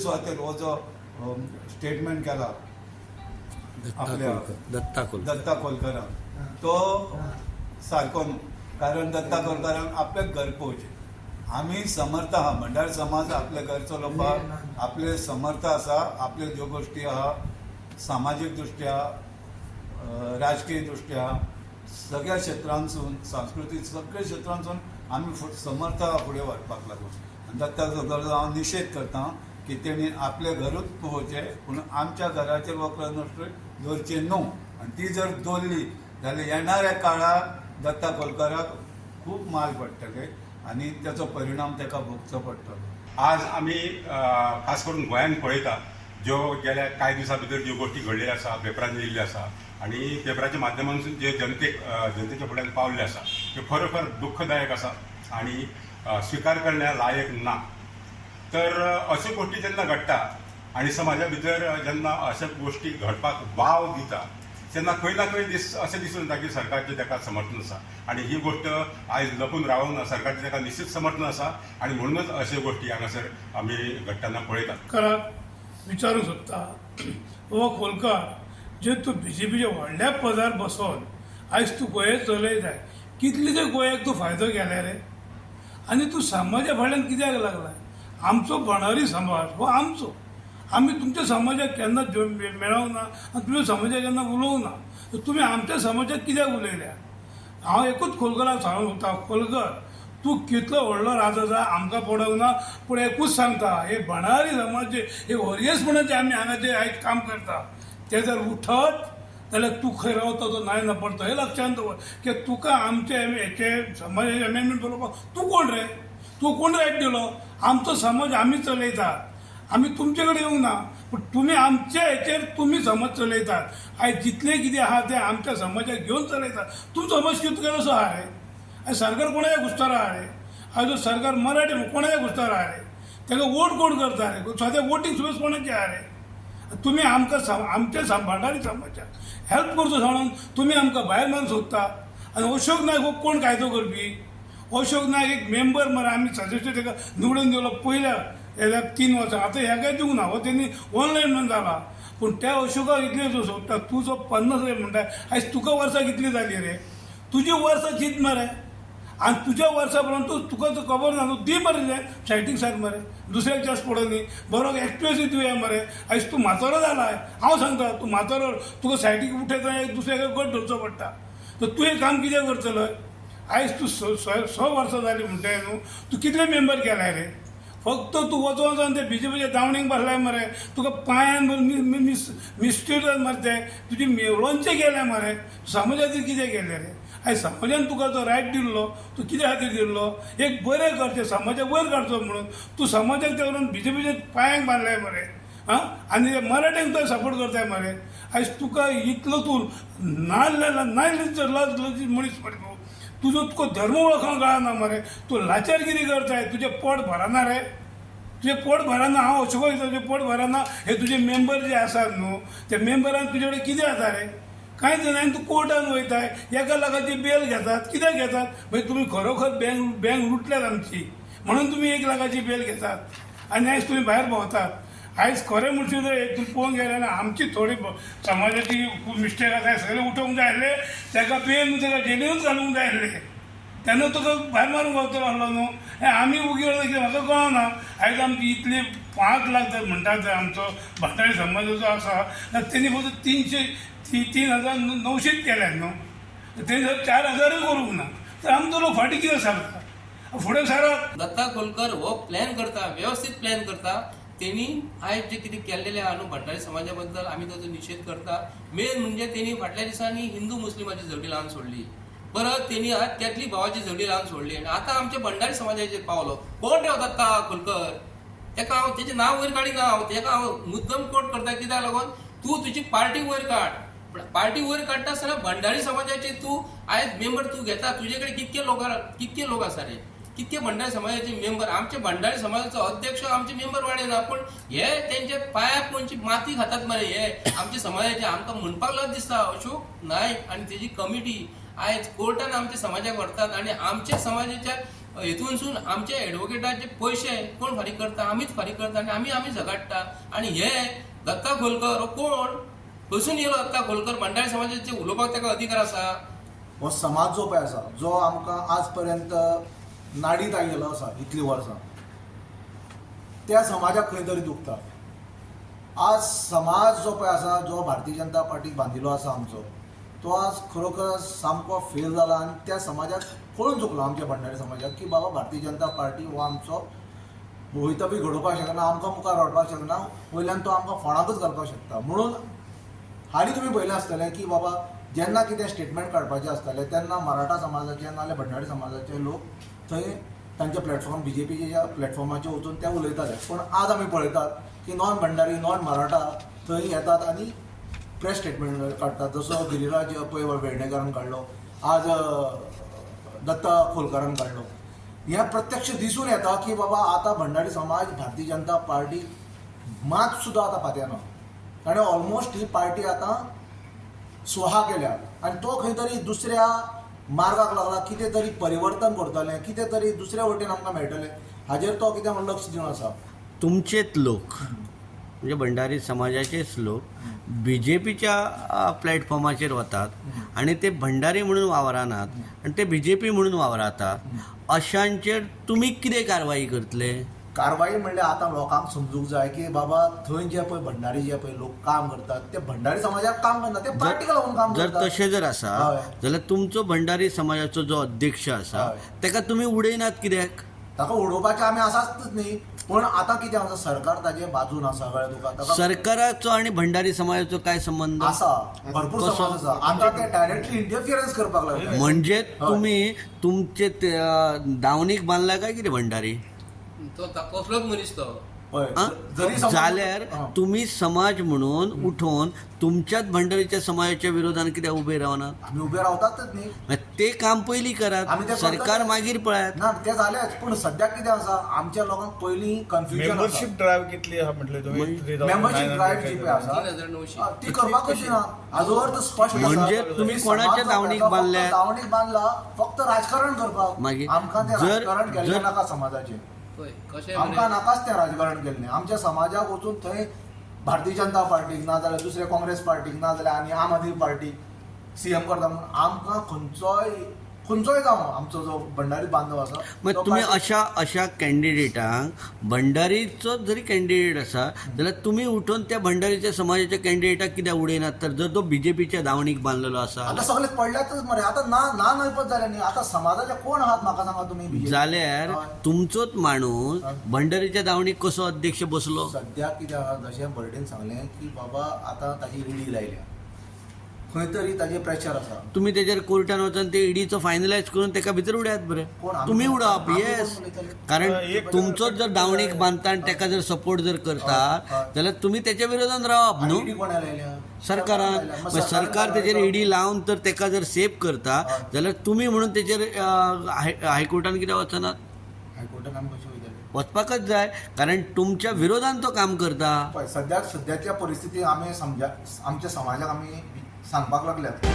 सुवातेर हो जो स्टेटमेंट केला दत्ता आपल्या कोलकर, दत्ता कोलकर. दत्ता खोलकरान तो सारको न्हू, कारण दत्ता खोलकरान आपलें घर पळोवचें. आमी समर्थ आहा, भंडारी समाज आपलें घर चलोवपाक आपले समर्थ आसा. आपल्यो ज्यो गोश्टी आहा सामाजीक दृश्ट्या, राजकीय दृश्ट्या, सगळ्या क्षेत्रांसून, सांस्कृतीक सगळ्या क्षेत्रांसून आमी समर्थ आहा फुडें व्हरपाक लागून. आनी दत्ता खोलकराचो हांव निशेध करता की तेणी आपलें घरूच पळोवचें, पूण आमच्या घराचेर वक्ल नश्ट दवरचें न्हू. आनी ती जर दवरली जाल्यार येणाऱ्या काळार दत्ता खोलकराक खूब माल पडटले आनी त्याचो परिणाम ताका भोगचो पडटलो. आज आमी खास करून गोंयांत पळयता, ज्यो गेल्या कांय दिसां भितर ज्यो गोश्टी घडलेल्यो आसा, पेपरांनी येयल्ल्यो आसा आनी पेपराच्या माध्यमांतसून जे जनतेक जनतेच्या फुड्यान पावल्ले आसा, त्यो खरोखर दुख्खदायक आसा आनी स्विकार करण्या लायक ना. तर अश्यो गोश्टी जेन्ना घडटा आनी समाजा भितर जेन्ना अश्यो गोश्टी घडपाक वाव दिता, तेन्ना खंय ना खंय अशें दिसून येता की सरकारचें ताका समर्थन आसा. आनी ही गोश्ट आयज लपून रावना, सरकारचें ताका निश्चित समर्थन आसा आनी म्हणूनच अश्यो गोश्टी हांगासर आमी घडटना पळयतात. सरकाराक विचारूंक सोदता, बाबा खोलकार, जे तूं बीजेपीच्या व्हडल्या पदार बसोन आयज तूं गोंयेक चलयताय, कितले ते गोंयाक तूं फायदो केल्या रे? आनी तूं समाजा फाटल्यान कित्याक लागला? आमचो भंडारी समाज हो आमचो, आमी तुमच्या समाजाक केन्ना मेळोंक ना आनी तुमच्या समाजाक केन्ना उलोवंक ना. तर तुमी आमच्या समाजाक कित्याक उलयल्या? हांव एकूच खोलकराक सांगूंक सोदता, खोलकर, तूं कितलो व्हडलो राजा जा, आमकां पडोंक ना, पूण एकूच सांगता, हे भंडारी समाजचे हे व्हरयेसपणाचे आमी हांगा जे आयज काम करता ते जर उठत जाल्यार तूं खंय रावता तो नाय ना पडटा, हें लक्षांत दवर. की तुका आमचे हेचे समाजाचे अमेंडमेंट बरोवपाक तूं कोण रे? तूं कोण रायट दिलो? आमचो समाज आमी चलयतात, आमी तुमचे कडेन येवंक ना, पूण तुमी आमच्या हेचेर तुमी समाज चलयतात. आयज जितलें कितें आहा तें आमच्या समाजाक घेवन चलयतात. तुमचो समाज कितें कसो आहा रे? आयज सरकार कोणाच्या घुस्तार आहा रे? आयज जो सरकार मराठी कोणाच्या घुस्तार आहा रे? ताका वोट कोण करता रे? सद्या वोटींग सुद्दां कोणाचें आहा रे? तुमी आमकां आमच्या भांडारी समाजाक हेल्प करचो सांगून तुमी आमकां भायर मारूंक सोदता. आनी अशोक नायक हो कोण कायदो करपी? अशोक नायक एक मेंबर मरे, आमी सदस्य ताका निवडून दिलो पयल्या हेज्या 3 वर्सां, आतां हेका दिवंक ना, हो तेणी ऑनलायन म्हणून जाला. पूण त्या अशोकाक इतलें जो सोदता, तूं जो 50,000 म्हणटा, आयज तुका वर्सां कितलीं जालीं रे? तुजी वर्सां चिंत मरे, आनी तुज्या वर्सां प्रमाण तूं तुका तो खबर ना, तूं दी मरे रे सायटीक सारक मरे, दुसऱ्याक चान्स पडो न्ही, बरो एक्सपिरियन्स दिवया मरे. आयज तूं म्हातारो जाला, हांव सांगता, तूं म्हातारो, तुका सायटीक उठयता एक दुसऱ्याक गट धरचो पडटा, तर तूं हें काम कित्याक करतलो? आयज तूं 100 वर्सां जालीं म्हणटाय न्हू, तूं कितले मेंबर केलाय रे? फक्त तूं वचोन वचोन ते बीजेपीच्या दावणीक बसलाय मरे, तुका पांयान मिस्टेक मरे, ते तुजी मेवळोनचें गेलें मरे, समाजा खातीर कितें केलें रे? आयज समाजान तुका जो रायट दिल्लो तूं कित्या खातीर दिल्लो? एक बरें करचें, समाजाक वयर काडचो म्हणून. तूं समाजाक ते वरून बीजेपीच्या पांयांक बांदलाय मरे, आं, आनी ते मराठ्यांक तो सपोर्ट करताय मरे. आयज तुका इतलो तूं नाल्ल लज मनीस मरे तूं, तुजो तुका धर्म वळखूंक कळना मरे, तूं लाचारगिरी करताय, तुजें पोट भरना रे, तुजें पोट भरना. हांव अशें वयता, तुजें पोट भरना. हे तुजे मेंबर जे आसात न्हू, ते मेंबरान तुजे कडेन कितें आसा रे? कांयच ना. आनी तूं कोर्टान वयताय, 1 लाखाची बेल घेतात. कित्याक घेतात? मागीर तुमी खरोखर बँक लुटल्यात आमची म्हणून तुमी 1 लाखाची बेल घेतात आनी आयज तुमी भायर भोंवतात. आयज खरें म्हणचे तर तुमी पळोवंक गेले जाल्यार आमची थोडी समाजाची खूब मिस्टेक आसा, सगळें उठोवंक जाय आसलें ताका, बेल ताका जेलीनूच घालूंक जाय आसलें, तेन्ना तुका भायर मारूंक गावतलो आसलो न्हू. हें आमी उगी कितें म्हाका कळना. आयज आमची इतली 5 लाख जर म्हणटात जर आमचो भाटारी समाजाचो आसा, जाल्यार तेणी फक्त तिनशे 3,900 केल्यात न्हू, तेणी जर 4,000ूय करूंक ना तर आमचो लोक फाटीं कितें सरता, फुडें सरात. दत्ता खोलकर हो प्लॅन करता, व्यवस्थीत प्लॅन करता. तेणी आयज जे कितें केल्लेलें आहा न्हू भंडारी समाजा बद्दल, आमी ताचो निशेध करता. मेन म्हणजे तेणी फाटल्या दिसांनी हिंदू मुस्लिमाची झगडी लावन सोडली, परत तेणी आज कॅथलीक भावाची झगडी लावन सोडली आनी आतां आमच्या भंडारी समाजाचेर पावलो. कोण रे हो दत्ता खोलकर? तेका हांव तेजें नांव वयर काडिना, हांव तेका हांव मुद्दम कोट करता. कित्याक लागून तूं तुजी पार्टी वयर काड, पार्टी वयर काडटा आसतना भंडारी समाजाचे तूं आयज मेंबर तूं घेता, तुजे कडेन कितके लोक आसा रे? कितके भंडारी समाजाचे मेंबर? आमचे भंडारी समाजाचो अध्यक्ष आमचे मेंबर वाडयना, पूण हे तेंच्या पांयाक कोणची माती खातात मरे हे आमच्या समाजाचे. आमकां म्हणपाक लज दिसता. अशोक नायक आनी तेजी कमिटी आयज कोर्टान आमच्या समाजाक व्हरतात आनी आमच्या समाजाच्या हेतूनसून आमचे एडवोकेटाचे पयशे कोण फारीक करता? आमीच फारीक करता आनी आमी आमी झगाडटा. आनी हे दत्ता खोलकर हो कोण बसून येयलो? दत्ता खोलकर भंडारी समाजाचे उलोवपाक ताका अधिकार आसा? हो समाज जो पळय आसा, जो आमकां आज पर्यंत नाडीत आयिल्लो आसा इतलीं वर्सां, त्या समाजाक खंय तरी दुखता. आज समाज जो पळय आसा, जो भारतीय जनता पार्टीक बांदिल्लो आसा आमचो, तो आज खरोखर सामको फेल जाला आनी त्या समाजाक कळून चुकलो आमच्या भंडारी समाजाक की बाबा भारतीय जनता पार्टी हो आमचो भवितव्य घडोवपाक शकना, आमकां मुखार व्हरपाक शकना, वयल्यान तो आमकां फोंडाकच घालपाक शकता. म्हणून हालीं तुमी पळयलें आसतलें की बाबा जेन्ना कितें स्टेटमेंट काडपाचें आसतालें तेन्ना मराठा समाजाचे नाजाल्यार भंडारी समाजाचे लोक थंय तांच्या प्लॅटफॉर्म, बीजेपीच्या प्लॅटफॉर्माचेर वचून ते उलयताले. पूण आज आमी पळयतात की नॉन भंडारी, नॉन मराठा थंय येतात आनी प्रेस स्टेटमेंट काडटात. जसो गिरिराज पै वेर्णेकारान काडलो, आज दत्ता खोलकारान काडलो. हें प्रत्यक्ष दिसून येता की बाबा आतां भंडारी समाज भारतीय जनता पार्टी मात सुद्दां आतां पातयेना आनी ऑलमोस्ट ही पार्टी आतां स्वाहा केल्या आनी तो खंय तरी दुसऱ्या मार्गाक लागला, कितें तरी परिवर्तन करतलें, कितें तरी दुसऱ्या वटेन आमकां मेळटलें, हाजेर तो कितें म्हण लक्ष दिवन आसा. तुमचेच लोक म्हणजे भंडारी समाजाचेच लोक बीजेपीच्या प्लॅटफॉर्माचेर वतात आनी ते भंडारी म्हणून वावरानात आनी ते बीजेपी म्हणून वावरातात, अशांचेर तुमी कितें कारवाई करतले? कारवाई म्हणल्यार आतां लोकांक समजूंक जाय की बाबा थंय जे पळय भंडारी जे पळय लोक काम करतात ते भंडारी समाजाक काम करना, ते पार्टीक लागून काम जर करतात. तशें जर आसा हय. जाल्यार तुमचो भंडारी समाजाचो जो अध्यक्ष आसा हय. ताका तुमी उडयनात कित्याक? ताका उडोवपाचें आमी आसाच न्ही, पूण आतां कितें आसा, सरकार ताजे बाजून आसा, कळ्ळें तुका? ताका सरकाराचो आनी भंडारी समाजाचो काय संबंध आसा, भरपूर कसो? समाज आसा. आतां ते डायरेक्टली इंटरफियरन्स करपाक लागले. म्हणजे हय. तुमी तुमचे ते, दावणीक बांदला काय कितें भंडारी? तो कसलोच मनीस तो. हय आं? जरी समाज- जाल्यार आं. तुमी समाज म्हणून उठोवन तुमच्याच भंडारीच्या समाजाच्या विरोधान कित्याक उबे रावनात? आमी उबे रावतातच न्ही. मागीर ते काम पयलीं आमी करात, ते करतात. सरकार मागीर पळयात. ना, ते जालेच, पूण सद्याक कितें आसा, आमच्या लोकांक पयलीं कन्फ्युजन. मेंबरशीप ड्रायव्ह कितली आहा म्हटलें तुमी? 3900 मेंबरशीप ड्रायव्ह जी पळय आसा 3900. ती करपाकूच ना, हाजो अर्थ स्पश्ट आसा. म्हणजे तुमी की कोणाच्या समाज जो दावणीक फक्त बांदल्यात? दावणीक बांदला फक्त राजकारण करपाक. मागीर आमकां तें राजकारण केल्लें नाका समाजाचें, पळय कशें आमकां नाकाच तें राजकारण केल्लें. आमच्या समाजाक वचून थंय भारतीय जनता पार्टीक ना जाल्यार दुसऱ्या काँग्रेस पार्टीक ना जाल्यार आनी आम आदमी पार्टीक सीएम करता म्हणून आमकां खंयचोय खंयचोय जावं आमचो जो भंडारी बांधव आसा मग तो तुमी पार्टी- अशा अशा कॅन्डिडेटांक, भंडारीचो जरी कॅन्डिडेट आसा जाल्यार तुमी उठून त्या भंडारीच्या समाजाच्या कॅन्डिडेटाक कित्याक उडयनात तर, जर तो बीजेपीच्या दावणीक बांदलेलो आसा? आतां सगळे पडल्यातच मरे, आतां ना ना नयपत जालें न्ही. आतां समाजाचे कोण आहात म्हाका सांगा तुमी BJP? जाल्यार हय. तुमचोच माणूस हय. भंडारीच्या दावणीक कसो अध्यक्ष बसलो? सद्याक कितें आहा, जशें बर्डेन सांगलें की बाबा आतां ताजी ईडी लायल्या, खंय तरी ताजेर प्रेशर आसा. तुमी तेजेर कोर्टान वचून ते ईडीचो फायनलायज करून तेका भितर उडयात बरें. कोण आमी? तुमी उडोवप, आमी येस, कोण उलयतले? कारण एक तुमचोच जर दावणीक बांदता आनी तेका जर सपोर्ट जर करता हय, हय. जाल्यार तुमी तेच्या विरोधान रावप आनी न्हू. ईडी कोणा लायल्या? सरकारान. लायल्या. मग मागीर सरकार तेजेर ईडी लावन तर तेका जर सेफ करता हय. जाल्यार तुमी म्हणून तेजेर हायकोर्टान कित्याक वचनात? हायकोर्टान आमी कशें वयतले? वचपाकच जाय, कारण तुमच्या विरोधान तो काम करता. पळय सद्याक सद्याच्या परिस्थिती आमी समजा आमच्या समाजाक आमी सांगपाक लागल्यात.